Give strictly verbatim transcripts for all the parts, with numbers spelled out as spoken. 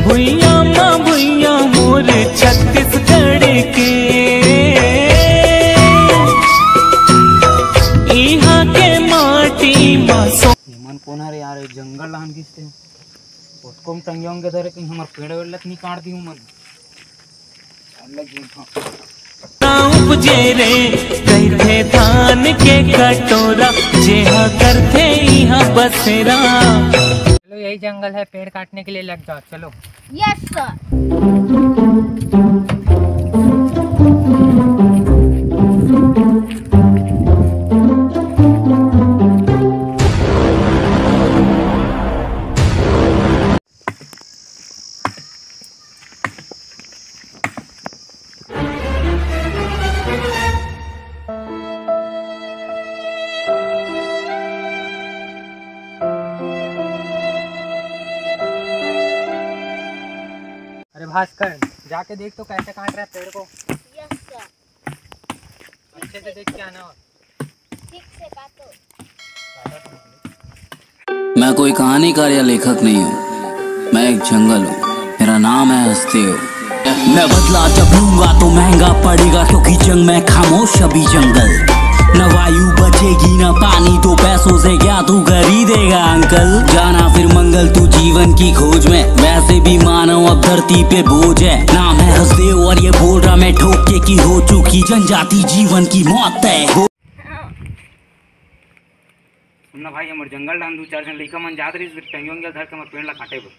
भुइयां मां भुइयां मोर छत्तीसगढ़ के, इहां के माटी मां सो। ये मन कोन हरे यार, ये जंगल लान गिसते। उसको हम टंगे होंगे धरे, कहीं हमर पेड़ वेड़ लत नहीं काट दी मन। उपजे रे, कहिथे धान के कटोरा, जेहा करथे इहां बसेरा। चलो, यही जंगल है, पेड़ काटने के लिए लग जाओ, चलो। Yes sir. अरे भास्कर, जाके देख तो कैसे काट रहा है पेड़ को। Yes sir. अच्छे से देख के आना। ठीक से काटो। मैं कोई कहानीकार या लेखक नहीं हूँ, मैं एक जंगल हूँ। मेरा नाम है हस्देव। मैं बदला जब लूंगा तो महंगा पड़ेगा, क्योंकि जंग में खामोश अभी जंगल। न वायु बचेगी न पानी, तो पैसों से क्या तू खरीदेगा अंकल? जाना फिर मंगल तू जीवन की खोज में, वैसे भी मानव अब धरती पे बोझ है। नाम है हसदेव और ये बोल रहा मैं ठोक के कि हो चुकी जनजाति जीवन की मौत तय हो। सुन ना भाई, हमर जंगल डाहन दू चार झन लइका मन जात रहिस, टंगिया उंगिया धर के हमर पेड़ ला काटे बर।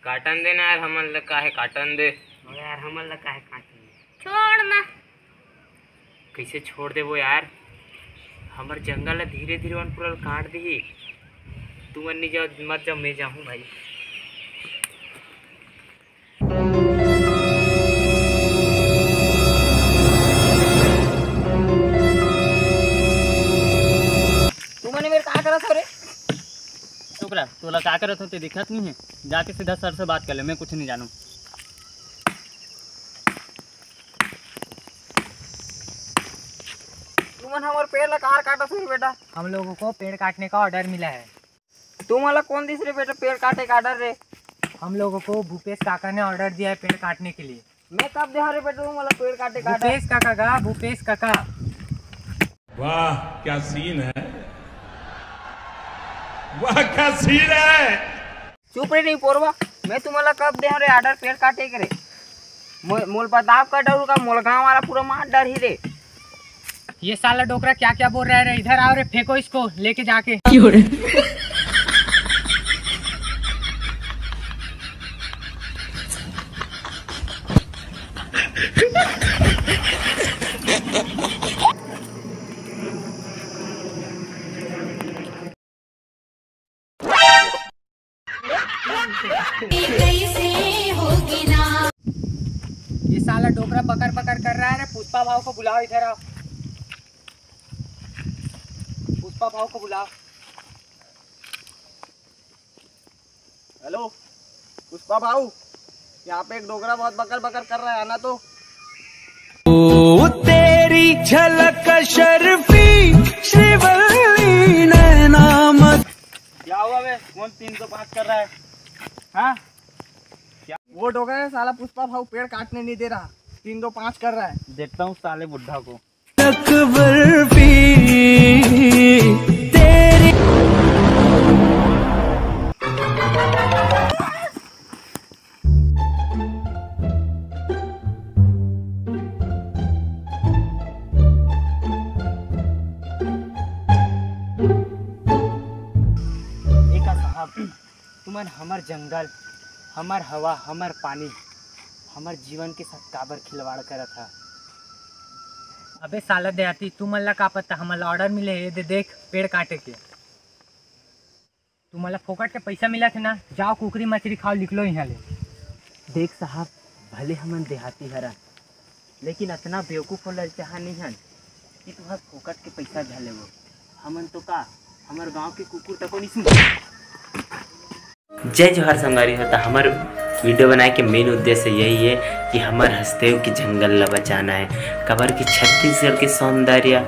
काटन दे ना यार, हमन ला काहे काटन दे? अबे यार, हमन ला काहे काटन दे? छोड़ ना। कइसे छोड़ देबो यार? हमर जंगल ला धीरे-धीरे वन पूरा काट दिही। तुमन नहीं जाओ, मत जाओ, मैं जाहूँ भाई। तुमन मेर का करत हो रे? चुप रह, तोला का करत हो ते दिखत नहीं है? जाके सीधा सर से बात कर ले, मैं कुछ नहीं जानू। तुमन हमर पेड़ ला कार काटत हो रे बेटा? हम लोगों को पेड़ काटने का ऑर्डर मिला है। तुमन ला कोन दिस रे बेटा पेड़ काटे का ऑर्डर रे? हम लोगों को भूपेश काका ने ऑर्डर दिया है पेड़ काटने के लिए। मैं कब देहा रे बेटा तुमन ला पेड़ काटे का ऑर्डर? भूपेश काका का, भूपेश काका। वाह, क्या सीन है, वाह, क्या सीन है। चुप रे नहीं पोरवा, मैं तुमन ला कब देहा रे ऑर्डर पेड़ काटे के रे? मो-, मोल प्रताप का डरू का मोल गांव वाला पूरा मार डर ही रे। ये साला डोकरा क्या क्या बोल रहा है रे? इधर आओ रे, फेंको इसको लेके जाके। ये साला डोकरा बकर बकर कर रहा है रे। पुष्पा भाव को बुलाओ, इधर आओ, पुष्पा भाव को बुलाओ। हेलो पुष्पा भाऊ, यहाँ पे एक डोकरा बहुत बकर बकर कर रहा है, आना तो। ओ तेरी झलक शर्फी श्रीवल्ली नैना मत। क्या हुआ बे? कौन तीन सौ पाँच कर रहा है? हाँ? क्या? वो डोकरा है साला पुष्पा भाऊ, पेड़ काटने नहीं दे रहा, तीन दो पाँच कर रहा है। देखता हूँ साले बुढ़ा को। अकबर भी तेरी। एका साहब, तुमन हमर जंगल, हमर हवा, हमर पानी, हमर जीवन के साथ काबर खिलवाड़ करत हा? अबे साला देहाती, तुमन ला का पता, हमन ला ऑर्डर मिले हे, ये दे देख, पेड़ काटे के। तुमन ला फोकट के पैसा मिलत हे ना, जाओ कुकरी मछरी खाओ, निकलो इहाँ ले। देख साहब, भले हमन देहाती हरन, लेकिन अतना बेवकूफ अउ ललचाहा नइ हन कि तुहर फोकट के पइसा झन लेबो। हमन तो का, हमर गांव के कुकुर तको नइ सुन। जय जोहार संगवारी हो, त हमर वीडियो बनाए के मेन उद्देश्य यही है कि हमर हसदेव के जंगल ला बचाना है, काबर कि छत्तीसगढ़ के सौंदर्य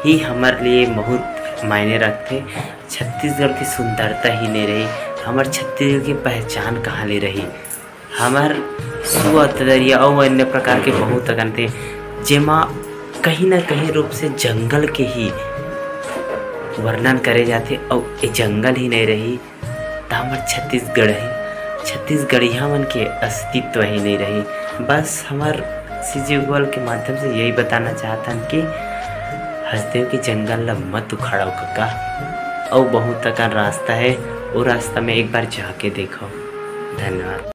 ही हमर लिए बहुत मायने रखथे। छत्तीसगढ़ के सुंदरता ही नइ रही, हमर छत्तीसगढ़ के पहचान कहाँ ले रही? हमर सुआ, ददरिया अउ अन्य प्रकार के बहुत अकन थे, जेमा कहीं ना कहीं रूप से जंगल के ही वर्णन करे जाथे। अउ ए जंगल ही नहीं रही, त हमर छत्तीसगढ़ है, छत्तीसगढ़िया मन के अस्तित्व ही नहीं रही। बस हमर CG Google के माध्यम से यही बताना चाहत हन कि हसदेव के जंगल ला मत उखाड़ो कका, अउ बहुत अकन रास्ता है, वो रास्ता में एक बार जाके देखो। धन्यवाद।